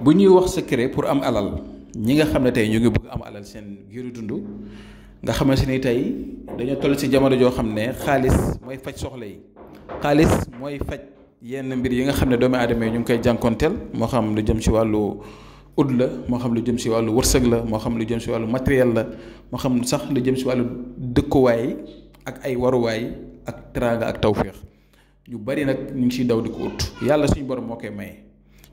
bu ñuy wax secret pour am alal ñi nga xam ne tey ñu ngi bëgg am alal seen giiru dund nga xamante ni tey dañoo toll ci jamono joo xam ne xaalis mooy faj soxla yi xaalis mooy faj yenn mbir yi nga xam ne doomu aadama yi ñu ngi koy jànkonteel moo xam lu jëm ci wàllu ut la moo xam lu jëm ci wàllu wërsëg la moo xam lu jëm ci wàllu matériel la moo xam sax lu jëm ci wàllu dëkkuwaay ak ay waruwaay ak teraanga ak tawféex ñu bari nag ñu ngi ciy daw di ko ut yàlla suñu borom moo koy maye.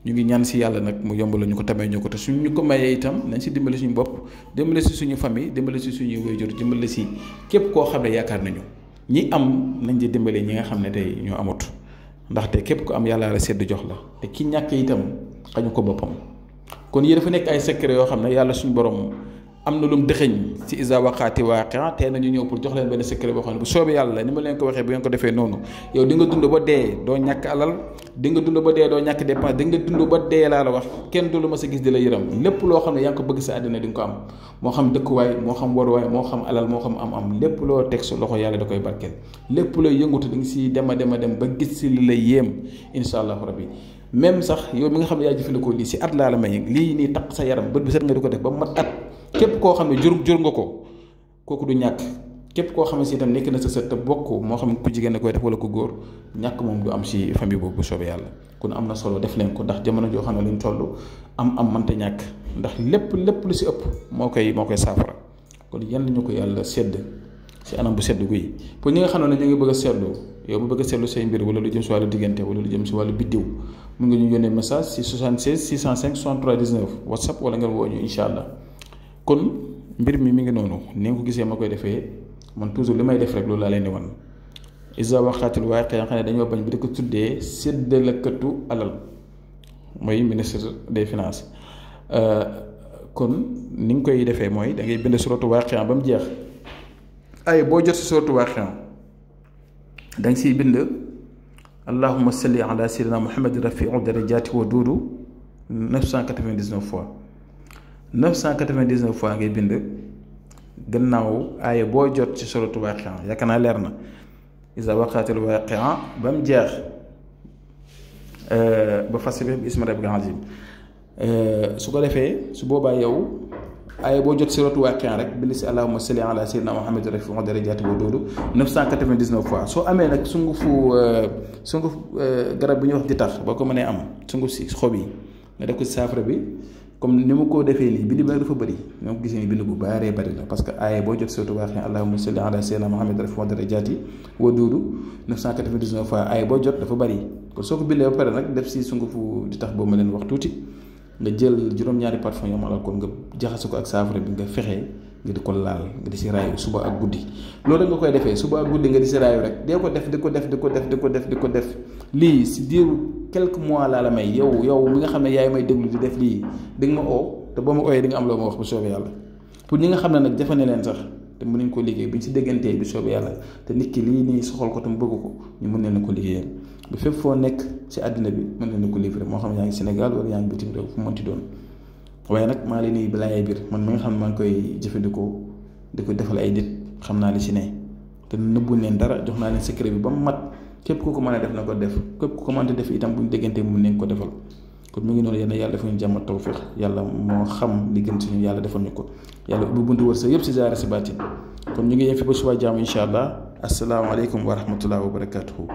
ñu ngi ñaan si yàlla nag mu yomb la ñu ko tamee ñu ko te suñ ñu ko mayee itam nañ si dimbali suñu bopp dimbali si suñu famille dimbali si suñuy waajur dimbali si képp koo xam ne yaakaar nañu ñi am nañ di dimbali ñi nga xam ne tey ñoo amut ndaxte képp ku am yàlla la sedd jox la te ki ñàkk itam xañu ko boppam kon yi dafa nekk ay secret yoo xam ne yàlla suñu borom am na lu mu dëxëñ ci isa waqaati waaqia tey nañu ñëw pour jox leen benn secret boo xam ne bu soobee yàlla ni ma leen ko waxee bu ngeen ko defee noonu yow di nga dund ba dee doo ñàkk alal di nga dund ba dee doo ñàkk dépense di nga dund ba dee laa la wax kenn du lu ma sa gis di la yëram lépp loo xam ne yaa ngi ko bëgg sa àddina di nga ko am moo xam dëkkuwaay moo xam waruwaay moo xam alal moo xam am lépp loo teg sa loxo yàlla da koy barkeel lépp loo yëngutu di nga si dem a dem ba gis si li la yéem insha allahu rabbi même sax yow mi nga xam ne yaa jëfandikoo lii si at laa la may lii nii taq sa yaram bët bi set nga di ko def ba mat at képp koo xam ne jur nga ko kooku du ñàkk képp koo xam ne si itam nekk na sa sët te bokk moo xam ku jigéen da koy def wala ku góor ñàkk moom du am si famille boobu bu soobee yàlla kon am na solo def leen ko ndax jamono joo xam ne luñ toll am mënta ñàkk ndax lépp lu si ëpp moo koy saafara kon yan ñu ko yàlla sedd si anam bu sedd guy pour ñi nga xam ne ñu ngi bëgg a seetlu yow bu bëgg a seetlu say mbir wala lu jëm si wàllu diggante wala lu jëm si wàllu biddiw mun nga ñu yónnee message si 76 605 63 19 whatsapp wala nga woo ñu incha allah kon mbir mi ngi noonu ni nga ko gisee ma koy defee man toujours li may def rek loolu laa leen di wan isa waxaatil waaye xëy xam ne dañoo bañ bi di ko tuddee séddalekatu alal mooy ministre des finances kon ni nga koy defee mooy da ngay bind suratu Waaqi'a ba mu jeex ay boo jot si suratu Waaqi'a da nga siy bind allahumma salli ala sayyidina muhammadin rafiu darajaati wa duudu 999 fois 999 fois ngay bind gannaaw aaya boo jot ci suratu Waaqi'a yaakaar naa leer na iza waqa'atil waaqi'a ba mu jeex ba fasabbih bi ismi rabbikal azim su ko defee su boobaa yow aaya boo jot suratu Waaqi'a rek bind si allahumma salli ala sayyidina muhammadin rafiu darajaati wa duudu 999 fois soo amee nag sunguf garab bi ñuy wax di tax boo ko mënee am sunguf si xob yi nga def ko si saafara bi comme ni mu ko defee nii bind bi nag dafa bëri ñoo ko gisee ni bind bu bëree bëri la parce que aaya boo jot suratu Waaqi'a allahumma salli ala sayyidina muhammadin rafiu darajaati wa duudu 999 fois aaya boo jot dafa bëri kon soo ko bindee ba pare nag def si sungufu di tax boobu ma leen wax tuuti nga jël juróom-ñaari parfum yoo malal ko nga jaxase ko ak saafara bi nga fexee nga di ko laal nga di si raayu suba ak guddi loolu rek nga koy defee suba ak guddi nga di si raayu rek dee ko def lii si diiru quelques mois laa la may yow mi nga xam ne yaay may déglu di def lii di nga ma oo te boo ma ooyee di nga am loo ma wax bu soobee yàlla pour ñi nga xam ne nag jafe ne leen sax te mën nañ ko liggéey bu ñu si déggantee bu soobee yàlla te nit ki lii nii soxal ko te mu bëgg ko ñu mën leen ko liggéeyal ba fépp foo nekk ci àddina bi mën leen ko livrer moo xam yaa ngi Sénégal wala yaa ngi bitim réew fu mënti doon waaye nag maa leen nii balaa biir man mi nga xam ne maa ngi koy jëfandikoo di ko defal ay nit xam naa li si ne te nëbbu leen dara jox naa leen secret bi ba mu mat képp ku ko mën a def na ko def képp ku ko mën a def itam bu ñu déggantee mun nañ ko defal kon mu ngi noonu yéen yàlla defal ñu jàmm tawfiq yàlla moo xam li gën suñu yàlla defal ñu ko yàlla ubbi buntu wërsëg yëpp si zaara si baatin kon ñu ngi yem fi ba suba jàmm incha allah asalaamaaleykum wa rahmatullahi wa barakatuhu